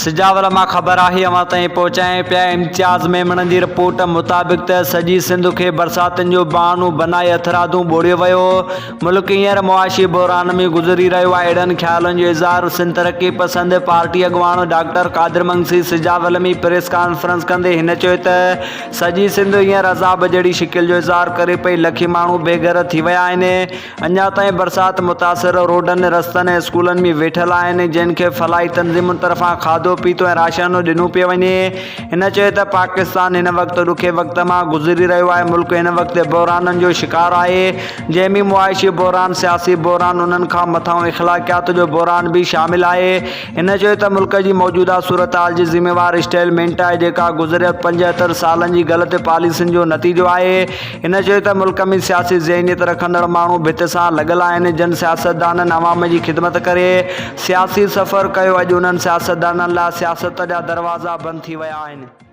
سجاول مان خبر آهي اوهان تائين پهچايان پيا امتياز ميمڻ جي رپورٽ مطابق ته سڄي سنڌ کي برساتن جو بهانو بنائي هٿرادو ٻوڙيو ويو ملڪ هينئر معاشي بحران ۾ گذري رهيو آهي اهڙن خيالن جو اظهار سنڌ ترقي پسند پارٽي اڳواڻ ڊاڪٽر قادر منگسي سجاول ۾ پريس ڪانفرنس ڪندي هن چيو ته سڄي سنڌ هينئر عذاب جهڙي شڪل جو اظهار ڪري پئي لکين ماڻهو بي گهر ٿي ويا آهن اڃا تائين برسات متاثر روڊن، رستن ۽ اسڪولن ۾ ويٺل آهن، جن کي فلاحي تنظيمن طرفان کاڌو پيتو ۽ راشن ڏنو پيو وڃي. هن چيو ته پاڪستان هن وقت ڏکي وقت مان گذري رهيو آهي، ملڪ هن وقت بحرانن جو شڪار آهي، جنهن ۾ معاشي بحران، سياسي بحران، انهن کان مٿانهون اخلاقيات جو بحران به شامل آهي. هن چيو ته ملڪ جي موجوده صورتحال جي ذميوار اسٽيلمينٽ آهي، جيڪا گذريل 75 سالن جي غلط پاليسين جو نتيجو آهي. هن چيو ته ملڪ ۾ سياسي ذهنيت رکندڙ ماڻهو ڀت سان لڳل آهن، جن سياستدانن عوام جي خدمت ڪري سياسي سفر ڪيو، اڄ انهن سياستدانن لاء سياست جا دروازا بند ٿي ويا آهن.